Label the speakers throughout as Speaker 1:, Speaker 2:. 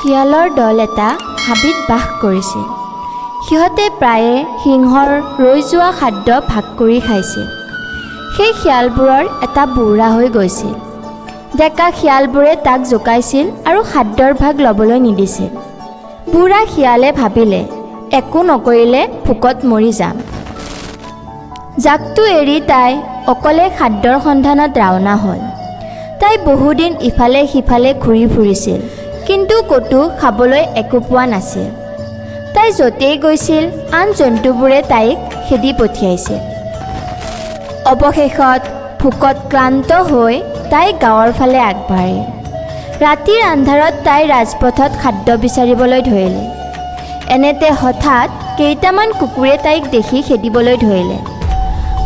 Speaker 1: শিয়ালৰ দল এটা হাবিত বাস কৰিছিল। সিহঁতে প্ৰায়ে সিংহৰ ৰৈ যোৱা খাদ্য ভাগ কৰি খাইছিল। সেই শিয়ালবোৰৰ এটা বুঢ়া হৈ গৈছিল। ডেকা শিয়ালবোৰে তাক জোকাইছিল আৰু খাদ্যৰ ভাগ ল'বলৈ নিদিছিল। বুঢ়া শিয়ালে ভাবিলে, একো নকৰিলে ভোকত মৰি যাম। জাকটো এৰি তাই অকলে খাদ্যৰ সন্ধানত ৰাওনা হ'ল। তাই বহুদিন ইফালে সিফালে ঘূৰি ফুৰিছিল, কিন্তু ক'তো খাবলৈ একো পোৱা নাছিল। তাই য'তেই গৈছিল, আন জন্তুবোৰে তাইক খেদি পঠিয়াইছিল। অৱশেষত ভোকত ক্লান্ত হৈ তাই গাঁৱৰ ফালে আগবাঢ়িল। ৰাতিৰ আন্ধাৰত তাই ৰাজপথত খাদ্য বিচাৰিবলৈ ধৰিলে। এনেতে হঠাৎ কেইটামান কুকুৰে তাইক দেখি খেদিবলৈ ধৰিলে।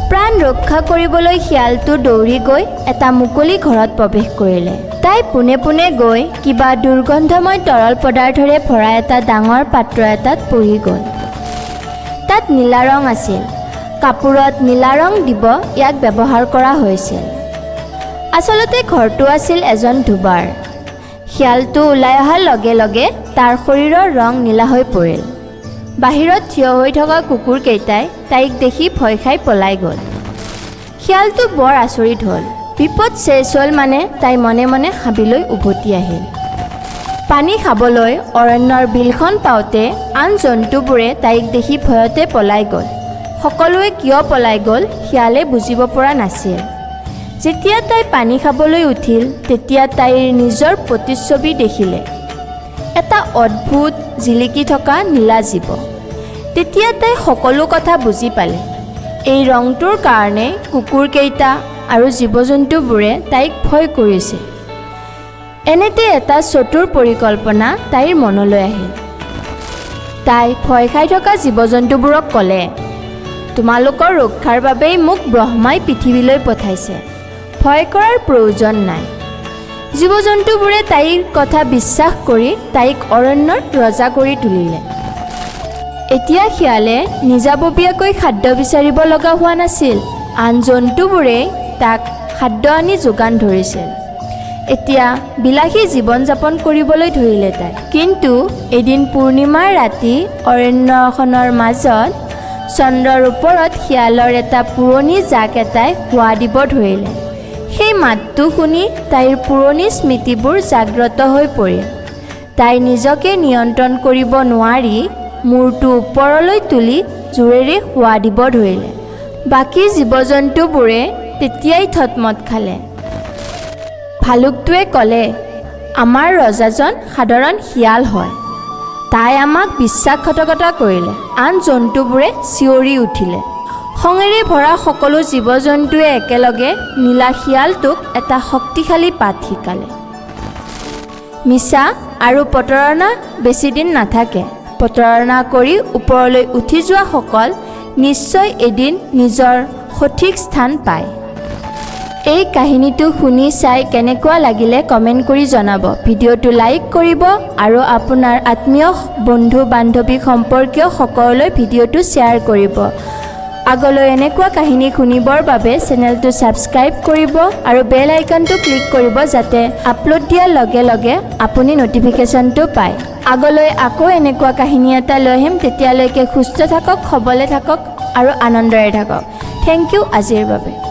Speaker 1: প্ৰাণ ৰক্ষা কৰিবলৈ শিয়ালটো দৌৰি গৈ এটা মুকলি ঘৰত প্ৰৱেশ কৰিলে। তাই পোনে পোনে গৈ কিবা দুৰ্গন্ধময় তৰল পদাৰ্থৰে ভৰা এটা ডাঙৰ পাত্ৰ এটাত পৰি গ'ল। তাত নীলা ৰং আছিল। কাপোৰত নীলা ৰং দিব ইয়াক ব্যৱহাৰ কৰা হৈছিল। আচলতে ঘৰটো আছিল এজন ধোবাৰ। শিয়ালটো ওলাই অহাৰ লগে লগে তাৰ শৰীৰৰ ৰং নীলা হৈ পৰিল। বাহিৰত থিয় হৈ থকা কুকুৰকেইটাই তাইক দেখি ভয় খাই পলাই গ'ল। শিয়ালটো বৰ আচৰিত হ'ল। বিপদ চেচ হ'ল মানে তাই মনে মনে হাবিলৈ উভতি আহিল। পানী খাবলৈ অৰণ্যৰ বিলখন পাওঁতে আন জন্তুবোৰে তাইক দেখি ভয়তে পলাই গ'ল। সকলোৱে কিয় পলাই গ'ল, শিয়ালে বুজিব পৰা নাছিল। যেতিয়া তাই পানী খাবলৈ উঠিল, তেতিয়া তাইৰ নিজৰ প্ৰতিচ্ছবি দেখিলে, এটা অদ্ভুত জিলিকি থকা নীলা জীৱ। তেতিয়া তাই সকলো কথা বুজি পালে। এই ৰংটোৰ কাৰণে কুকুৰকেইটা আৰু জীৱ জন্তুবোৰে তাইক ভয় কৰিছিল। এনেতে এটা চতুৰ পৰিকল্পনা তাইৰ মনলৈ আহিল। তাই ভয় খাই থকা জীৱ জন্তুবোৰক ক'লে, "তোমালোকৰ ৰক্ষাৰ বাবেই মোক ব্ৰহ্মাই পৃথিৱীলৈ পঠাইছে। ভয় কৰাৰ প্ৰয়োজন নাই।" জীৱ জন্তুবোৰে তাইৰ কথা বিশ্বাস কৰি তাইক অৰণ্যৰ ৰজা কৰি তুলিলে। এতিয়া শিয়ালে নিজাববীয়াকৈ খাদ্য বিচাৰিব লগা হোৱা নাছিল। আন জন্তুবোৰেই তাক খাদ্য আনি যোগান ধৰিছিল। এতিয়া বিলাসী জীৱন যাপন কৰিবলৈ ধৰিলে তাই। কিন্তু এদিন পূৰ্ণিমাৰ ৰাতি অৰণ্যখনৰ মাজত চন্দ্ৰৰ ওপৰত শিয়ালৰ এটা পুৰণি জাক এটাই হোৱা দিব ধৰিলে। সেই মাতটো শুনি তাইৰ পুৰণি স্মৃতিবোৰ জাগ্ৰত হৈ পৰিল। তাই নিজকে নিয়ন্ত্ৰণ কৰিব নোৱাৰি মূৰটো ওপৰলৈ তুলি জোৰেৰে হোৱা দিব ধৰিলে। বাকী জীৱ জন্তুবোৰে তেতিয়াই থতমত খালে। ভালুকটোৱে ক'লে, "আমাৰ ৰজাজন সাধাৰণ শিয়াল হয়। তাই আমাক বিশ্বাসঘাতকতা কৰিলে।" আন জন্তুবোৰে চিঞৰি উঠিলে। খঙেৰে ভৰা সকলো জীৱ জন্তুৱে একেলগে নীলা শিয়ালটোক এটা শক্তিশালী পাঠ শিকালে। মিছা আৰু প্ৰতাৰণা বেছিদিন নাথাকে। প্ৰতাৰণা কৰি ওপৰলৈ উঠি যোৱাসকল নিশ্চয় এদিন নিজৰ সঠিক স্থান পায়। এই কাহিনীটো শুনি চাই কেনেকুৱা লাগিলে কমেণ্ট কৰি জনাব। ভিডিঅ'টো লাইক কৰিব আৰু আপোনাৰ আত্মীয়, বন্ধু বান্ধৱী, সম্পৰ্কীয় সকলোলৈ ভিডিঅ'টো শ্বেয়াৰ কৰিব। আগলৈ এনেকুৱা কাহিনী শুনিবৰ বাবে চেনেলটো ছাবস্ক্ৰাইব কৰিব আৰু বেল আইকনটো ক্লিক কৰিব, যাতে আপলোড দিয়াৰ লগে লগে আপুনি ন'টিফিকেশ্যনটো পায়। আগলৈ আকৌ এনেকুৱা কাহিনী এটা লৈ আহিম। তেতিয়ালৈকে সুস্থ থাকক, সবলে থাকক আৰু আনন্দৰে থাকক। Thank U আজিৰ বাবে।